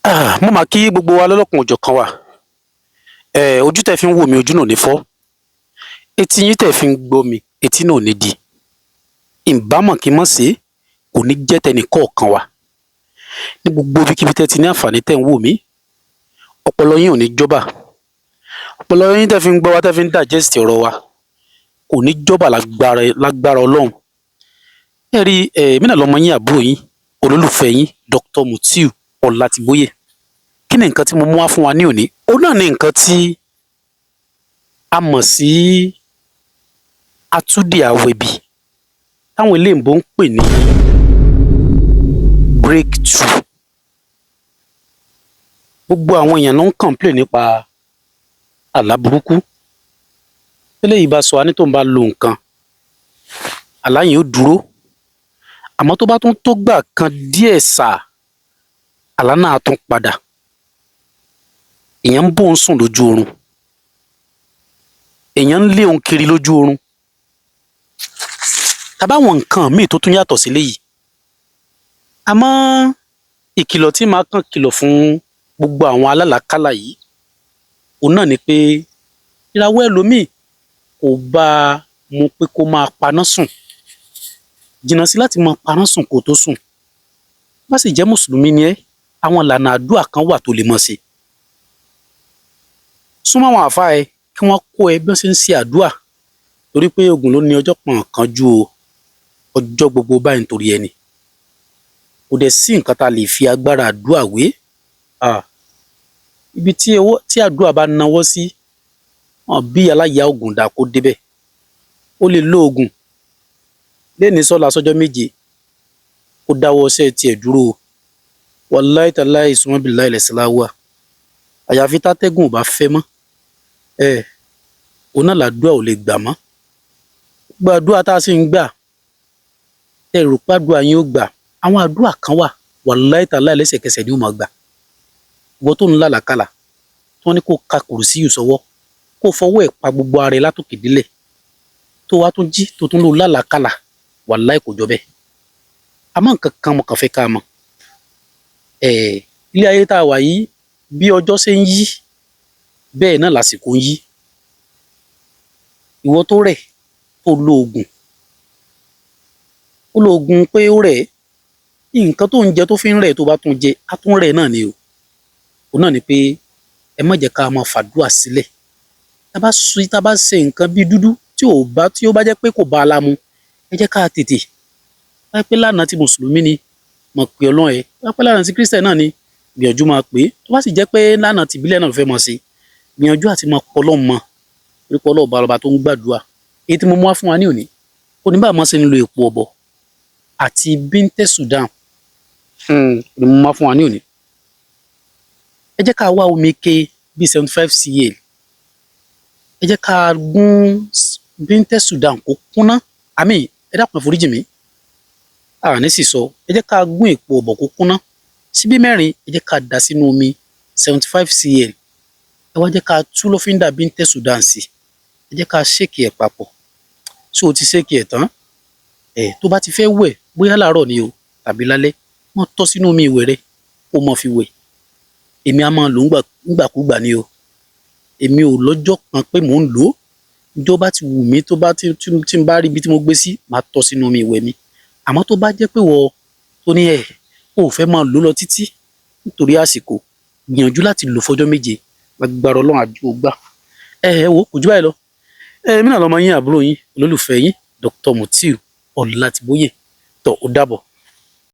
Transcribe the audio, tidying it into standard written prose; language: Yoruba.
Ah, mo mà kí gbogbo wa lọ́lọ́kan òjọ̀kan wa. Ojú tẹ́ fi ń wò mí, ojú náà ò ní fọ́. Etí yín tẹ́ fi ń gbọ́ mi, etí náà ò ní di. Ìbámọ̀ kí n mọ̀ sí kò ní jẹ́ tẹnì kọ̀ọ̀kan wa. Ní gbogbo ibikíbi tẹ́ ti ní àǹfààní tẹ́ ń wò mí, ọpọlọ yín ò ní jọ́bà. Ọpọlọ yín tẹ́ fi ń gbọ́ wa, tẹ́ fi ń digest ọ̀rọ̀ wa, kò ní jọ́bà lágbára lágbára Ọlọ́run. Ẹ rí èmi náà lọmọ yín, àbúrò yín, olólùfẹ́ yín, Dr. Mutiu Ọlátìbóyè. Kí ni nǹkan tí mo mú wá fún wa ní òní? Òun náà ni nǹkan tí a mọ̀ sí atúdì awẹbi, táwọn eléèbó ń pè ní breakthrough. Gbogbo àwọn èèyàn ló ń complain nípa àlá burúkú. Téléyìí bá sọ, á ní tóun bá lo nǹkan, àlá yẹn ó dúró, àmọ́ tó bá tún tó gbà kan díẹ̀ sáà, àlá náà á tún padà. Èèyàn ń bóun sùn lójú oorun, èèyàn ń lé òun kiri lójú oorun, tàbí àwọn nǹkan míì tó tún yàtọ̀ síléyìí. Àmọ́ ìkìlọ̀ tí màá kàn kìlọ̀ fún gbogbo àwọn alálàákálà yìí, òun náà ni pé ìràwọ̀ ẹlòmíì kò bá a mu pé kó máa paná sùn. Jìnnà sí láti máa paná sùn kó o tó sùn. Bá sì jẹ́ mùsùlùmí ni ẹ́, àwọn ìlànà àdúà kan wà tó lè máa ṣe. Súnmọ́ àwọn àáfàá ẹ kí wọ́n kọ́ ẹ bí wọ́n ṣe ń ṣe àdúà, torí pé oògùn ló ní ọjọ́ pọ̀n kánjú o, ọjọ́ gbogbo báyìí nítorí ẹni. Kò dẹ̀ sí nǹkan tá a lè fi agbára àdúà wé. Ibi tí owó tí àdúà bá nawọ́ sí, wọn bí aláìyá ògùn dà kó débẹ̀. Ó lè lo oògùn lénìí sọ́la sọ́jọ́ 7 kó dáwọ́ iṣẹ́ tiẹ̀ dúró o. Wàláì tàláì summa billahi lẹ̀sìláwà. Àyàfi tátẹ́gùn ò bá fẹ́ mọ́. Òun náà làdúà ò lè gbà mọ́. Gbogbo àdúà tá a sì ń gbà, tẹ́ ẹ rò pé àdúà yín ó gbà, àwọn àdúà kan wà, wàláì tàláì, lẹ́sẹ̀kẹsẹ̀ ni ó máa gbà. Ìwọ tó ń lálàákàlà, tí wọ́n ní kó ka kùrùsíyù sọ́wọ́, kó fọwọ́ ẹ̀ pa gbogbo ara ẹ látòkè délẹ̀, tó wá tún jí, tó tún lò lálàákàlà, wàláì kò jọ bẹ́ẹ̀. Àmọ́ nǹkan kan mo kàn fẹ́ ká mọ̀. Ilé ayé tá a wà yìí, bí ọjọ́ ṣe ń yí, bẹ́ẹ̀ náà làsìkò ń yí. Ìwọ tó rẹ̀, tó lo oògùn, ó lo oògùn pé ó rẹ̀ ẹ́, nǹkan tó ń jẹ tó fi ń rẹ̀, tó bá tún jẹ, á tún rẹ̀ náà ni o. Òun náà ni pé ẹ má jẹ́ ká máa fàdúà sílẹ̀. Tá a bá ṣe nǹkan bí dúdú tí ò bá, tí ó bá jẹ́ pé kò bá a lámu, ẹ jẹ́ ká tètè. Bá pé lánàá tí mùsùlùmí ni, mọ̀ pé Ọlọ́run ẹ. Bá pé lánàá tí Christian náà ni, gbìyànjú máa pè é. Tó bá sì jẹ́ pé lánàá tí ìbílẹ̀ náà ló fẹ́ máa ṣe, gbìyànjú àti máa pọ̀ Ọlọ́run mọ́. Torí pé Ọlọ́run ọba lọba tó ń gbàdúrà. Èyí tí mo mú wá fún wa ní òní, ó ní bá a máa ṣe ń lo èpo ọ̀bọ àti bíńtẹ́ Sudan ni mo mú wá fún wa ní òní. Ẹ jẹ́ ká wá omi ike bíi 75 cl. Ẹ jẹ́ ká gún bíńtẹ́ Sudan kó kúnná. Àmì, ẹ dákun, ẹ foríjì mí. A ní sì sọ, ẹ jẹ́ ká gún èpo ọ̀bọ kó kúnná. Síbí 4, ẹ jẹ́ ká dà sínú omi 75 cl. Ẹ wá jẹ́ ká tú lọ́fíńdà bíńtẹ́ Sudan sí. Ẹ jẹ́ ká shake ẹ̀ papọ̀. Ṣé o ti shake ẹ̀ tán? Tó bá ti fẹ́ wẹ̀, bóyá láàárọ̀ ni o tàbí lálẹ́, máa tọ́ sínú omi ìwẹ̀ rẹ, kó máa fi wẹ̀. Èmi a máa lò ó nígbàkúgbà ni o. Èmi ò lọ́jọ́ kan pé mò ń lò ó. Ijọ́ bá ti wù mí, tó bá tí tí n bá rí ibi tí mo gbé sí, màá tọ́ sínú omi ìwẹ̀ mi. Àmọ́ tó bá jẹ́ pé ìwọ tó ní ẹ̀, o ò fẹ́ máa lò ó lọ títí nítorí àsìkò, gbìyànjú láti lò fọjọ́ 7. Lágbára Ọlọ́run, àdúrà ó gbà. Ẹ wò ó, kò jù báyìí lọ. Èmi náà lọmọ yín, àbúrò yín, olólùfẹ́ yín, Dr. Mutiu Ọlátìbóyè. Tọ́ ó dàbọ̀.